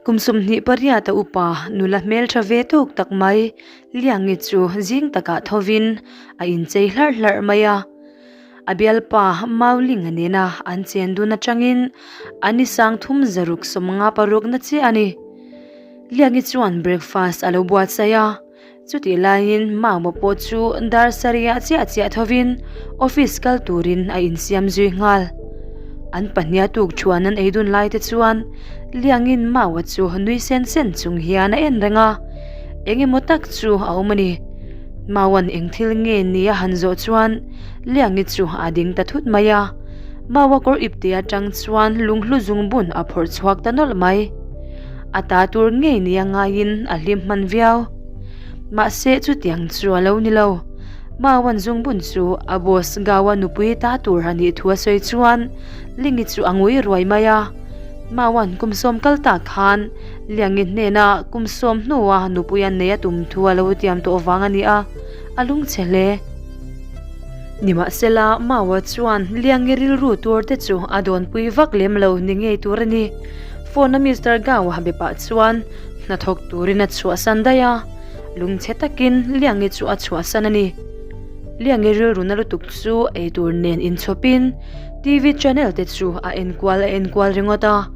Kum 28 a upa nula hmeltha ve tawk tak mai Liangi chu zing takah thovin a inchei hlarh hlarh mai a. A bialpa Maulinga nena an chen dun atangin a ni sang thum zaruk 56 na chiah a ni. Liangi chuan breakfast a lo buatsaih a. Chutih laiin Mama pawh chu dar sarihah chiah chiah thovin office kal turin a insiam zui nghal. An pahniha tuk thuan an ei dun lai te chuan Liangin Maua chu nui sen sen chung hian a en reng a, eng emaw tak chu a awm a ni. Maua'n eng thil nge ni a han zawh chuan Liangi chu a ding ta thut mai a, Maua kawr ipte atang chuan lunghlu zungbun a phawrh chhuak ta nawlh mai. A ta tur ngei nia ngaiin a hlim hman viau. Mahse chutiang chu a lo ni lo. Mawan zungbun chu a boss Gawa nupui ta tur a nih thu a sawi chuan Lingi chu a ngui ruai mai a. Mawan kum sawm kal tak khan Liangi hnena kum sawm hnua nupui a nei a tum thu a lo tiam tawh vang a ni a, a lungchhe hle. Nimahsela Mawa chuan Liangi rilru tur te chu a dawnpui vak lem lo ni ngei tur a ni. Phone a Mister Gao a be pah chuan hnathawk turin a chhuahsan daih a, lungchhe takin Liangi chu a chhuahsan a ni. Liangi rilru na lutuk chu eitur nen inchhawpin TV channel te chu a enkual a enkual ringawt a,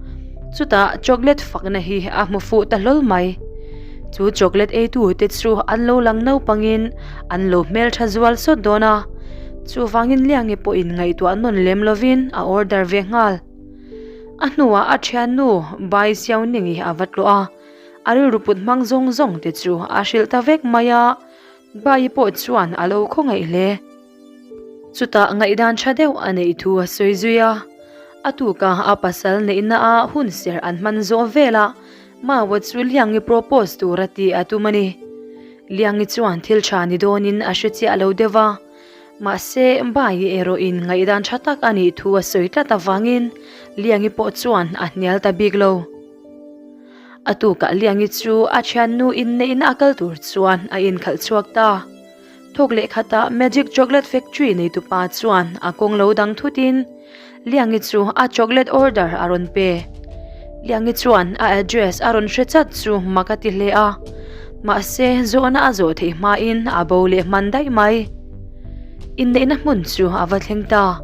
chutah chocolate fakna hi a hmu fuh ta hlawl mai. Chu chocolate eitu te chu an lo lang naupangin an lo hmeltha zual sawt dawn a, chuvangin Liangi pawhin ngaihtuah nawn lem lovin a order ve nghal. A hnuah a thiannu Bai Xiaoning-i a va tlawh a, a rilru put hmang zawng zawng te chu a hrilh ta vek mai a, Bai pawh chuan a lo khawngaih hle. Chutah ngaihdan tha deuh a neih thu a sawi zui a, a tuka a pasal neihna a hun ser an hman zawh velah Maua chu Liangi propose tur a tih a tum a ni. Liangi chuan thil tha ni dawnin a hre chiah lo deuh va. Mahse, Bai erawhin ngaihdan tha tak a nih thu a sawi tlat avangin Liangi pawh chuan a hnial ta bik lo. A tukah Liangi chu a thiannu inneihna a kal tur chuan a inkhalh chhuak ta. Thawk leh khatah Magic Chocolate Factory neitupa chuan a kawng lo dang thutin Liangi chu a chocolate order a rawn pe. Liangi chuan a address a rawn hre chat chu mak a ti hle a. Mahse, zawhna a zawh theih hmain a bo leh hman daih mai. Inneihna hmun chu a va thleng ta.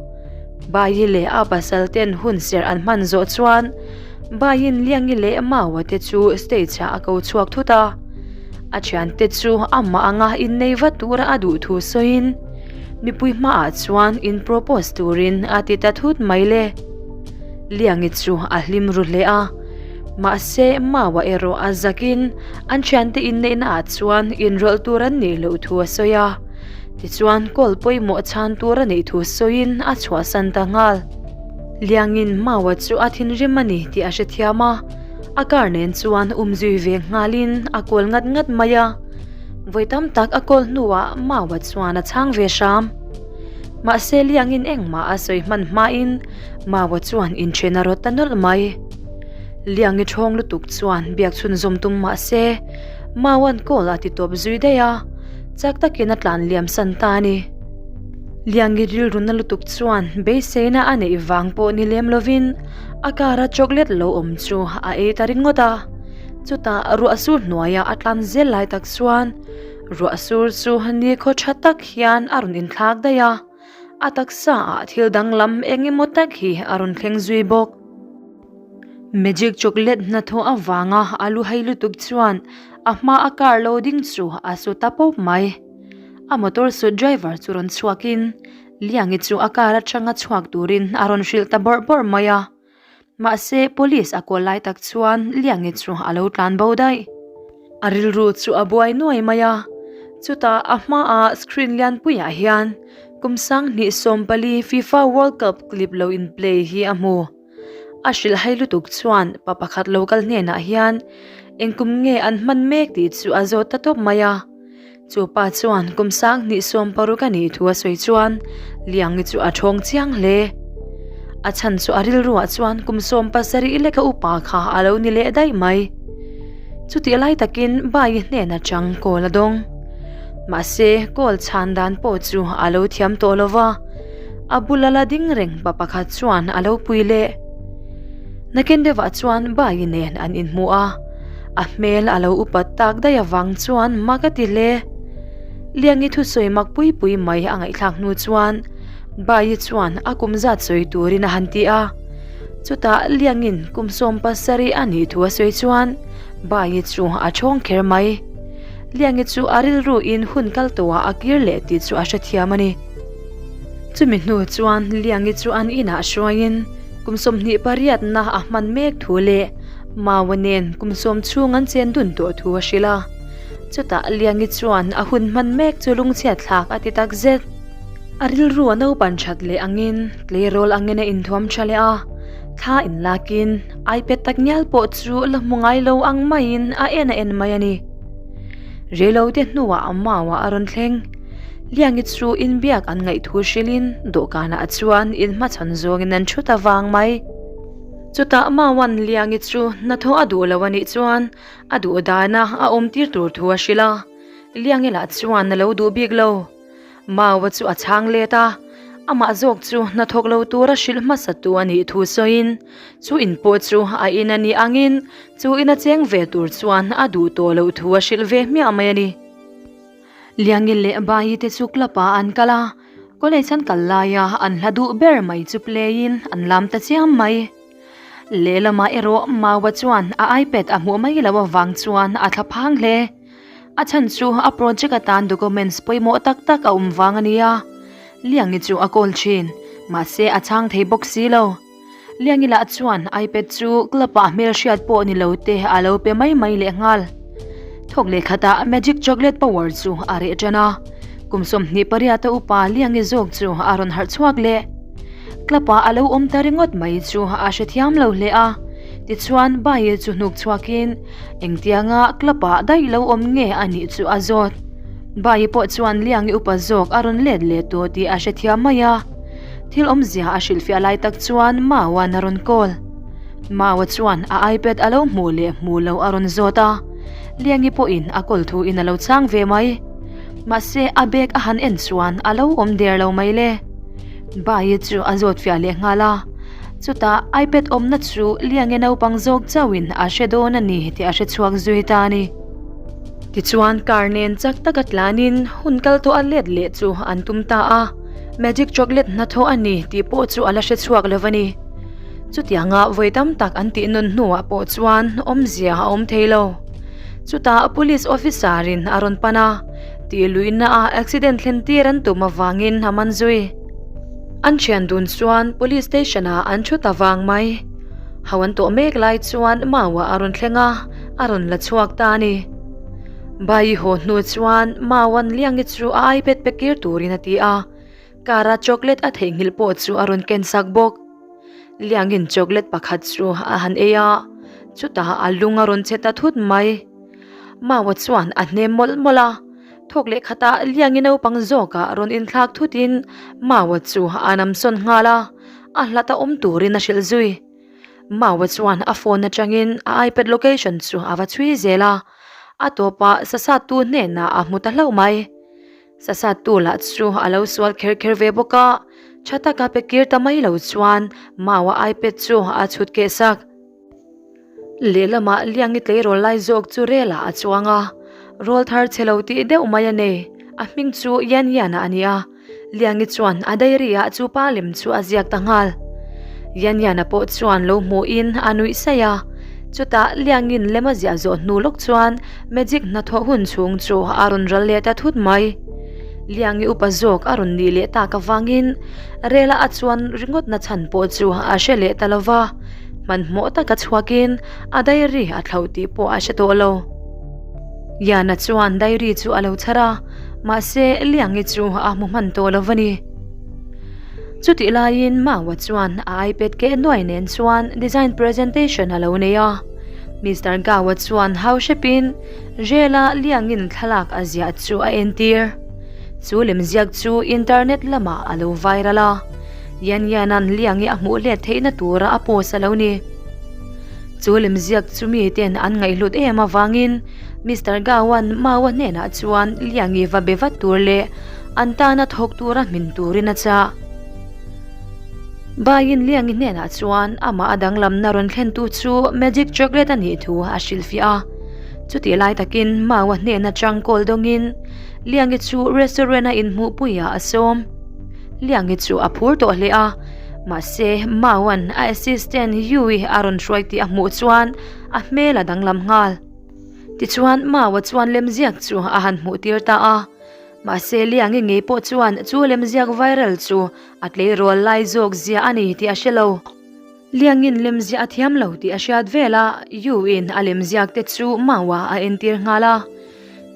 Bayi leh a pasal ten hun serh an hman zawh chuan Bayin Liangi leh Maua te chu stage ah a ko chhuak thut a. A thiante chu amah anga innei vat tura a duh thu sawiin mipui hmaah chuan in propose turin a ti ta thut mai le. Liangi chu a hlim ru hle a. Mahse, Maua erawh a zakin an thiante inneihna ah chuan inrawlh tur an nih loh thu a sawi a. Tichuan, kawl pawimawh chhan tur a neih thu sawiin a chhuahsan ta nghal. Liangin Maua chu a thinrim a ni tih a hrethiam a, a car nen chuan umzui ve nghalin a kawl ngat ngat mai a. Vawi tam tak a kawl hnuah Maua chuan a chhang ve hram. Mahse, Liangin engmah a sawi hman hmain Maua chuan inthen a rawt ta nawlh mai. Liangi ṭhawng lutuk chuan biak chhunzawm tum mah se, Maua'n call a ti tawp zui daih a, chak takin a tlan liam san ta a ni. Liangi rilru na lutuk chuan beiseina a neih vang pawh ni lem lovin a car a chocolate lo awm chu a ei ta ringawt a. Chutah ruah sur hnuaia a tlan zel lai tak chuan ruah sur chu nikhaw tha tak hian a rawn inthlak daih a. A taksa ah thil danglam eng emaw tak hi a rawn thleng zui bawk. Magic chocolate hnathawh avanga a lu hai lutuk chuan a hma a car lo ding chu a su ta pawp mai. A motor sut driver chu rawn chhuakin Liangi chu a car atanga chhuak turin a rawn hrilh ta bawrh bawrh mai a. Mahse police a kawl lai tak chuan Liangi chu a lo tlan bo daih. A rilru chu a buai nuai mai a, chutah a hmaah screen lianpuiah hian kum 2014 FIFA World Cup clip lo in play hi a hmu. A hrilh hai lutuk chuan pa pakhat lo kal hnenah hian engkum nge an hman mek tih chu a zawt ta tawp mai a. Chu pa chuan kum 2016 a nih thu a sawi chuan Liangi chu a thawng chiang hle. A chhan chu a rilruah chuan kum 17 leka upa kha a lo ni leh daih mai. Chutih lai takin Bai hnen atang kawl a dawng. Mahse kawl chhan dan pawh chu a lo thiam tawh lo va. A bula la ding reng pa pakhat chuan a lo pui leh. Nakin deuhah chuan Bayi nen an inhmu a, a hmel a lo upat tak daih avang chuan mak a ti hle. Liangi thusawi mak pui pui mai a ngaihthlak hnu chuan Bayi chuan a kum zat sawi turin a han ti a. Chutah Liangin kum 70 a nih thu a sawi chuan Bayi chu a chhawng kher mai. Liangi chu a rilruin hun kal tawhah a kir leh tih chu a hrethiam a ni. Chumi hnu chuan Liangi chu an inah hruaiin kum 20 pariatna a hman mek thu leh Maua nen kum sawm chhung an chen dun tawh thu a hrilh a. Chutah Liangi chuan a hun hman mek chu lungchhiat thlak a ti tak zet. A rilru a naupan that leh angin tleirawl angin a inthuam tha leh a, thla inlakin iPad tak ngial pawh chu la hmu ngai lo ang maiin a en a en mai a ni. Reilote hnuah a mauah a rawn thleng. Liangi chu inbiak an ngaih thu hrilhin dawhkanah chuan inhmachhawn zawngin an thut avang mai. Chutah Maua'n Liangi chu hnathawh a duh lo a nih chuan a duh dana a awmtir tur thu a hrilh a, Liangi lah chuan a lo duh bik lo. Maua chu a chhang let a, amah zawk chu hnathawk lo tura hrilh hmasa tu a nih thu sawiin chu in pawh chu a in a nih angin chu ina cheng ve tur chuan a duh tawh loh thu a hrilh ve hmiah mai a ni. Liangi leh Bayi te chu club ah an kal a, college an kal laia an hla duh ber mai chu play in an lam ta chiam mai. Lehlamah erawh Maua chuan a iPad a hmuh mai loh avang chuan a thla phang hle. A chhan chu a project atan documents pawimawh tak tak a awm vang a nia. Liangi chu a call thin, mahse a chhang thei bawk si lo. Liangi lah chuan iPad chu club ah hmelhriat pawh ni lo te a lo pe mai mai leh nghal. Thawk leh khatah magic chocolate power chu a reh tan a, kum 28 a upa Liangi zawk chu a rawn harh chhuak leh. Club ah a lo awm ta ringawt mai chu a hrethiam lo hle a, tichuan Bayi chu hnuk chhuakin engtianga club ah daih lo awm nge a nih chu a zawt. Bayi pawh chuan Liangi upa zawk a rawn let leh tawh tih a hrethiam mai a. Thil awmzia a hrilhfiah lai tak chuan Maua'n a rawn call. Maua chuan a iPad a lo hmuh leh hmuh loh a rawn zawt a, Liangi pawhin a call thuin a lo chhang ve mai. Mahse a bag a han en chuan a lo awm der lo mai le. Bayi chu a zawt fiah leh nghal a, chutah iPad awmna chu Liangi naupang zawk chauhin a hre dawn a ni tih a hre chhuak zui ta a ni. Tichuan car nen chak taka tlanin hun kal tawh a let leh chu an tum ta a. Magic chocolate hnathawh a ni tih pawh chu a la hre chhuak lo a ni. Chutianga vawi tam tak an tih nawn hnuah pawh chuan awmzia a awm thei lo. Chutah police officer in a rawn pan a, tih luihna a accident thlen tir an tum avangin a man zui. An thian dun chuan police station ah an thu ta vang mai. Ho an tawh mek lai chuan Maua a rawn thleng a, a rawn la chhuak ta a ni. Bai haw hnu chuan Mauan Liangi chu a iPad pe kir turin a ti a, car a chocolate a theihnghilh pawh chu a rawn ken sak bawk. Liangin chocolate pakhat chu a han ei a, chutah a lung a rawn che ta thut mai. Maua chuan a hnem mawlh mawlh a, thawk leh khatah Liangi naupang zawkah rawn inthlak thutin Maua chu a namsawn nghal a, a hlat a awm turin a hrilh zui. Maua chuan a phone atangin a iPad location chu a va chhui zel a, a tawpah Sasattu hnenah a hmu ta hlauh mai. Sasattu lah chu a lo sual kher kher ve bawk a, tha taka pe kir ta mai lo chuan Maua iPad chu a chhut keh sak. Lehlamah Liangi tleirawl lai zawk chu relah a chuang a, rawl thar chhe lo tih deuh mai a nei, a hming chu Yan Yan-a a ni a. Liangi chuan a diary ah chu pa lem chu a ziak ta nghal. Yan Yan-a pawh chuan lo hmuhin a nuih saih a, chutah Liangin lem a ziah zawh hnu lawk chuan magic hnathawh hun chhung chu a rawn ral leh ta thut mai. Liangi upa zawk a rawn nih leh tak avangin rela a chuan ringawt na chhan pawh chu a hre leh ta lo va, hmanhmawh taka chhuakin a diary a thlauh tih pawh a hre tawh lo. Yana chuan diary chu a lo chhar a, mahse Liangi chu a hmu hman tawh lo va ni. Chutih laiin Maua chuan a iPad keh nuai nen chuan design presentation a lo nei a. Mister Gawa chuan hau hrepin Rela Liangin thlalak a ziah chu a entir. Chu lemziak chu internet lamah a lo viral a, Yan Yana'n Liangi a hmuh let theihna tura a post a lo ni. Chu lemziak chu miten an ngaihhlut em avangin Mister Gawan Maua hnenah chuan Liangi va be vat tur leh an tana thawk tura hmin turin a chah. Baiin Liangi hnenah chuan amah a danglamna rawn thlentu chu Magic Chocolate a nih thu a hrilhfiah a. Chutih lai takin Maua hnen atang call dawngin Liangi chu restaurant a inhmuhpuiah a sawm. Liangi chu a phur tawh hle a, mahse Maua'n a assistant Yui a rawn hruai tih a hmuh chuan a hmel a danglam nghal. Tichuan Maua chuan lemziak chu a han hmuh tir ta a, mahse Liangi ngei pawh chuan chu lemziak viral chu a tleirawl lai zawk zia a ni tih a hre lo. Liangin lemziah a thiam lo tih a hriat vel a, Yu-in a lemziak te chu Maua a entir nghal a.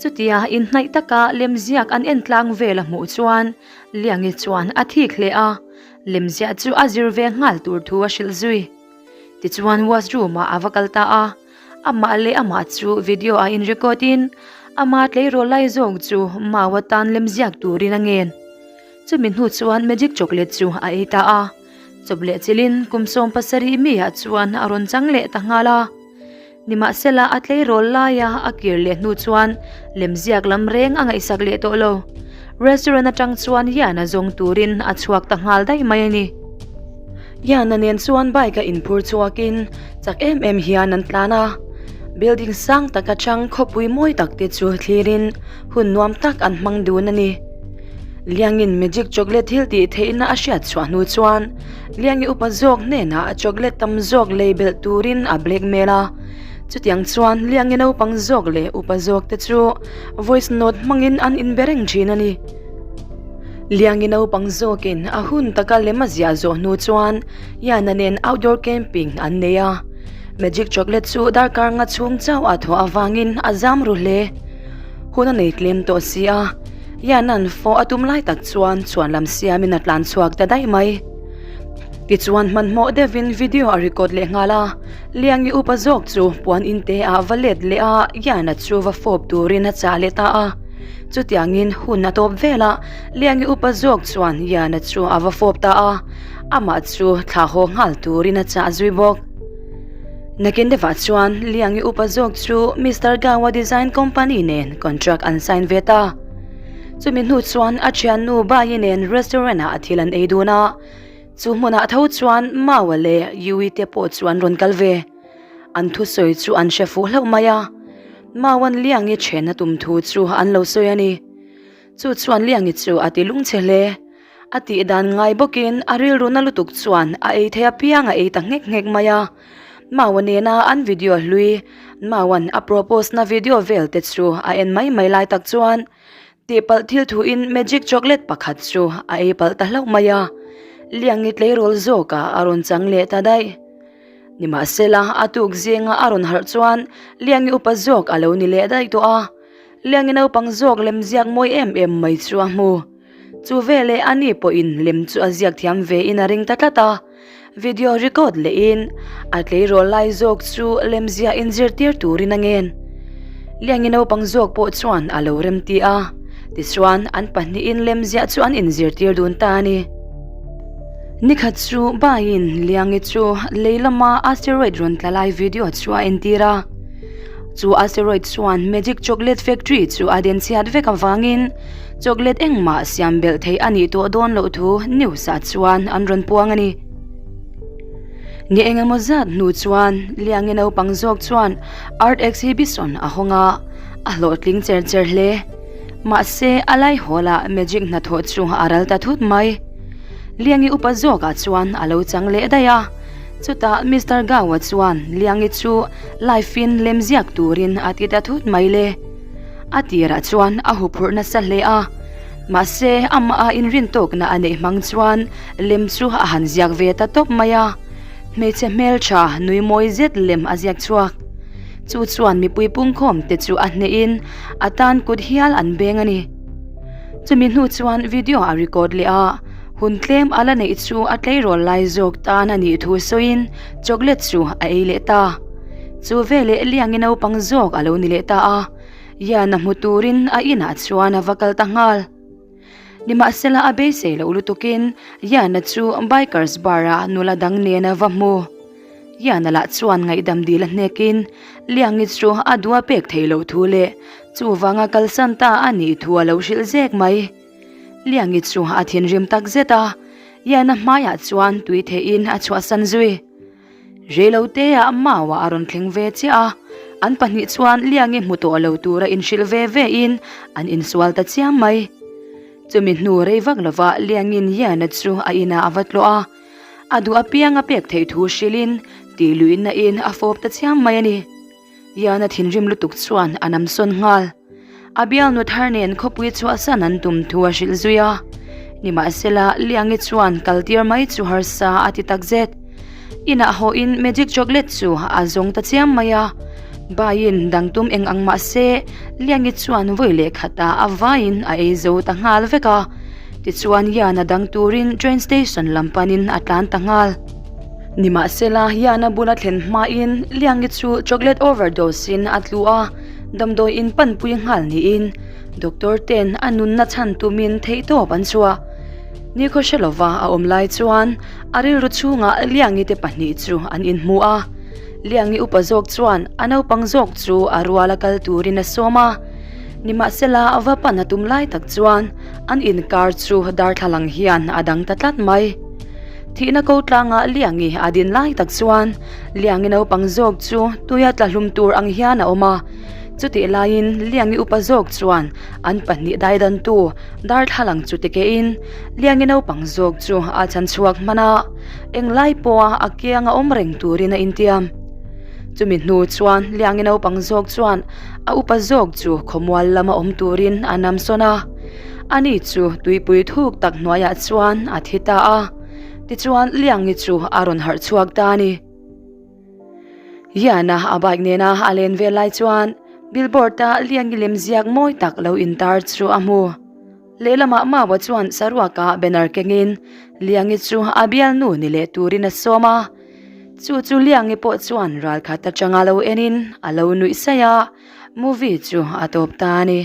Chutia inhnaih taka lemziak an en tlang vel a hmuh chuan Liangi chuan a thik hle a, lemziah chu a zir ve nghal tur thu a hrilh zui. Tichuan washroom ah a va kal ta a, amah leh amah chu video a in record in ama tleirawl lai zawk chu Maua tan lemziak turin a ngen. Chumi hnu chuan magic chocolate chu a ei ta a. Chawp leh chilhin kum 70 mi ah chuan a rawn chang leh ta nghal a. Nimahsela a tleirawl laia a kir leh hnu chuan lemziak lam reng a ngaihsak leh tawh lo. Restaurant atang chuan Yana zawng turin a chhuak ta nghal daih mai a ni. Yana nen chuan bike a inphur chhuakin chak em em hian an tlan a. Building sang tak atang khawpui mawi tak te chu thlirin hun nuam tak an hmang dun a ni. Liangin magic chocolate thil tih theihna a hriat chhuah hnu chuan Liangi upa zawk hnenah chocolate tam zawk lei belh turin a blackmail a. Chutiang chuan Liangi naupang zawk leh upa zawk te chu voice note hmangin an inbe reng thin a ni. Liangi naupang zawkin a hun taka lem a ziah zawh hnu chuan Yana nen outdoor camping an nei a. Magic chocolate chu darkar nga chhung chauh a thawh avangin a zam ru hle. Hun a nei tlem tawh si a. Hianan fawh a tum lai tak chuan chhuanlam siamin a tlan chhuak ta daih mai. Tichuan hmanhmawh deuhin video a record leh nghal a, Liangi upa zawk chu puan in te ah va let leh a, Yana chu va fawp turin a chah leh ta a. Chutiangin hun a tawp vel a, Liangi upa zawk chuan Yana chu a va fawp ta a, amah chu thla haw nghal turin a chah zui bawk. Nakin deuhah chuan Liangi upa zawk chu Mister Gawa Design Company nen contract an sign ve ta. Chumi hnu chuan a thiannu Bayi nen restaurant ah thil an ei dun a, chu hmunah tho chuan Maua leh Yui te pawh chu an rawn kal ve. An thusawi chu an hre fuh hlauh mai a, Maua'n Liangi then a tum thu chu an lo sawi a ni. Chu chuan Liangi chu a ti lungchhe hle. A tih dan ngai bawkin a rilru na lutuk chuan a ei thei apiang a ei ta nghek nghek mai a. Maua nena an video hlui, Maua'n a propose na video vel te chu a en mai mai lai tak chuan tihpalh thil thuin magic chocolate pakhat chu a ei palh ta hlauh mai a. Liangi tleirawl zawkah a rawn chang leh ta daih. Nimahsela a tuk zinga a rawn harh chuan Liangi upa zawk a lo ni leh daih tawh a. Liangi naupang zawk lemziak mawi em em mai chu a hmu. Chu veleh a ni pawhin lem chu a ziak thiam ve in a ring ta tlat a, video record lehin a tleirawl lai zawk chu lemziah inzirtir turin a ngen. Liangi naupang zawk pawh chuan a lo remti a, tichuan an pahnihin lemziah chu an inzirtir dun ta a ni. Nikhat chu Baiin Liangi chu lei lama asteroid rawn tla lai video chu a entir a. Chu asteroid chuan Magic Chocolate Factory chu a den chhiat vek avangin chocolate engmah siam belh theih a nih tawh dawn loh thu news ah chuan an rawn puang a ni. Nge eng emaw zat hnu chuan Liangi naupang zawk chuan art exhibition a hawng a, a hlawhtling cher cher hle. Mahse a laihawl ah magic hnathawh chu a ral ta thut mai. Liangi upa zawk ah chuan a lo chang leh daih a. Chutah Mister Gawa chuan Liangi chu live in lemziak turin a ti ta thut mai le. A tirah chuan a huphurh nasa hle a, mahse amah a inrintawkna a neih hmang chuan lem chu a han ziak ve ta tawp mai a. Hmeichhe hmeltha nui mawi zet lem a ziak chhuak. Chu chuan mipui pungkhawm te chu a hnehin a tan kut hial an beng a ni. Chumi hnu chuan video a record leh a. Hun tlem a la neih chu a tleirawl lai zawk tan a nih thu sawiin chocolate chu a ei leh ta. Chu veleh Liangi naupang zawk a lo ni leh ta a, Yana hmu turin a inah chuan a va kal ta nghal. Nimahsela a beisei loh lutukin Yana chu Bikers Bar ah nula dang nen a va hmu. Yana lah chuan ngaihdam dil a hnekin Liangi chu a duh a pek theih loh thu leh chuvanga kalsan ta a nih thu a lo hrilh zek mai. Liangi chu a thinrim tak zet a. Yana hmaiah chuan tui theihin a chhuahsan zui. Reiloteah Maua a rawn thleng ve chiah a, an pahnih chuan Liangi hmu tawh lo tura inhrilh ve vein an insual ta chiam mai. Chumi hnu rei vak lova Liangin Yana chu a inah a va tlawh a, a duh apiang a pek theih thu hrilhin tih luihna in a fawp ta chiam mai a ni. Yana thinrim lutuk chuan a namsawn nghal. A bialnu thar nen khawpui chhuahsan an tum thu a hrilh zui a. Nimahsela, Liangi chuan kaltir mai chu harsa a ti takzet. Inah hawhin magic chocolate chu a zawng ta chiam mai a. Baiin dang tum eng ang mah se, Liangi chuan vawi leh khatah a vaiin a ei zo ta nghal vek a. Tichuan Yana dang turin train station lam panin a tlan ta nghal. Nimahsela, Yana bula thlen hmain Liangi chu chocolate overdose in a tlu a, damdawi in panpui nghal niin doctor ten a nunna chhan tumin theihtawp an chhuah. Nikhaw hre lova a awm lai chuan a rilru chhungah Liangi te pahnih chu an inhmu a, Liangi upa zawk chuan a naupang zawk chu a ruala kal turin a sawm a. Nimahsela, va pan a tum lai tak chuan an inkar chu darthlalang hian a dang ta tlat mai. Thihna ko tlangah Liangi a din lai tak chuan Liangi naupang zawk chu tuia tla hlum tur ang hian a awm a. Chutih laiin Liangi upa zawk chuan an pahnih daidantu darthlalang chu tikehin Liangi naupang zawk chu a chhan chhuak hman a, englai pawha a kianga awm reng turin a intiam. Chumi hnu chuan Liangi naupang zawk chuan a upa zawk chu khawmual lama awm turin a namsawn a. Ani chu tuipui thuk tak hnuaiah chuan a thi ta a, tichuan Liangi chu a rawn harh chhuak ta a ni. Yana a bike nena a len vel lai chuan billboard a Liangi lem ziak mawi tak lo intar chu a hmu. Lehlamah Maua chuan saruaka banner kengin Liangi chu a bialnu ni leh turin a sawm a, chu chu Liangi pawh chuan ralkhat atanga lo enin a lo nuih saih a, movie chu a tawp ta a ni.